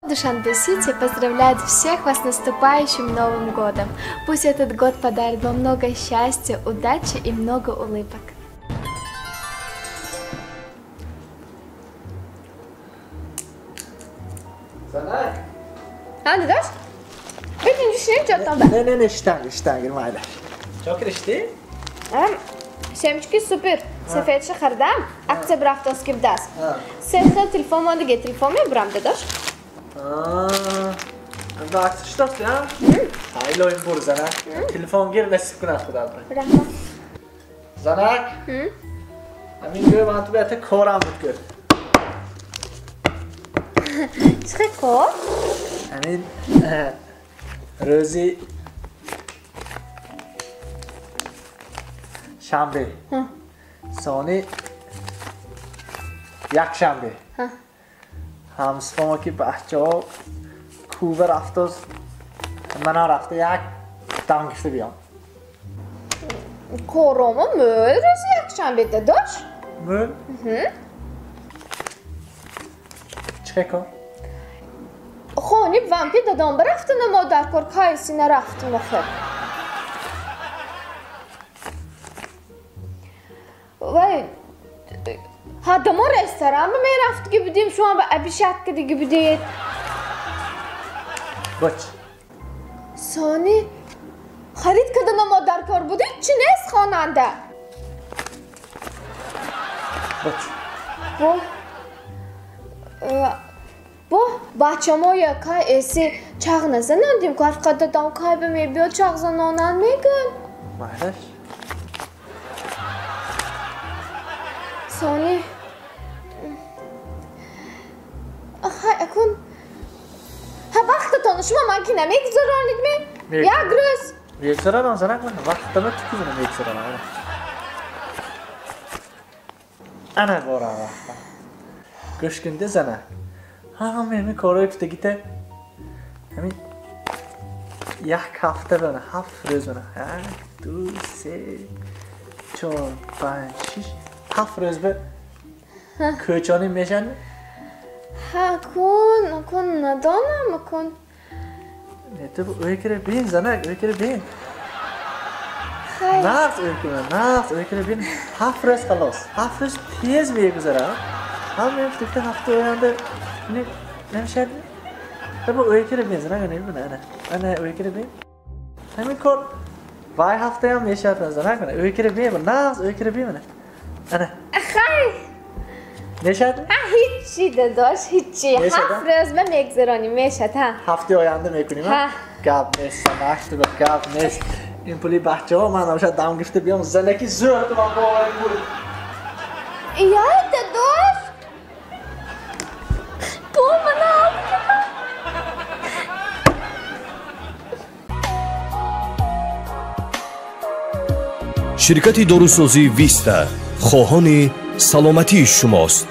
Душанбе-Сити поздравляет всех вас с наступающим Новым годом. Пусть этот год подарит вам много счастья, удачи и много улыбок. Занак? А, дадаш? Не, не, не, штанги, штанги, майда. Чо киришти? Семечки супер. Сафедша хардам, акция брафтоски в дас. Сехел телефон мондиге телефон мебурам, дадаш? Акция что ты, а? Айло им бур, занак. Телефон гир насиб кунад худо. Раҳмат. Занак? Амин гӯ ман ту ба та корам буд гӯ. Чӣ кор? Амин рӯзи шанбе. Сони якшанбе. Ҳамсифома ки бачаҳо кува рафтоз, манам рафта як дам гирифта биём. Корома мӯл рӯзи якшанбе, дадош? Мӯл? Чӣ кор? Хони бувам ки дадом барафтана мо дар кор кайси нарафтум охир. Вай, ҳадамо ресторан ба мерафтги будем, шумо ба абишатка диги будед. Боч. Сони харид кардана мо дар кор будем, чӣ нест хонанда? Боч. Бо бо бачамоя кай эси чағ назанандим, кар дадам кай ба мебиёд чағ занонанд мегӯянд. Майлаш. Сони хай акун ҳа вақтатонро шумо ман ки намегузаронид ме? Як рӯз мегузаронам, занак, ман вақтама тукузана мегузаронам. Ана борам вақтам. Гӯш кунда занак. Ҳама ҳамин корҳои кутагита ҳамин як ҳафта бана, 7 рӯз бана. 1, 2, 3, 4, 5, 6, 7 рӯз ба кӯчонӣ мешавад? Ҳа, кун, кун, надонам, кун. Не, ту ӯй кира бин, занак, ӯй кира бин. Нағз ӯй кира, нағз ӯй кира бин. 7 рӯз халос. 7 рӯз тез мегузарад. Ҳама фикр ҳафта оянда намешавад? Ту ӯй кира бин, занак, ана бин, ана. Ана ӯй кира бин. Ҳамин кор вай ҳафтаям мешавад, занак, ана ӯй кира бин, нағз ӯй кира бин, ана. Ана. Хай. Мешавад? Ҳа, ҳичи, дадош, ҳичи. 7 рӯз ба мегузаронем, мешавад, ҳа. Ҳафтаи оянда мекунем, ҳа? Гап нест, занак, ту гап нест. Ин пули бачаҳо ман намешавад дам гирифта биём, занаки зӯр ту ман боварӣ буд. Я, дадош! Бо манам! Ширкати дорусозии Виста хоҳони саломатии шумост.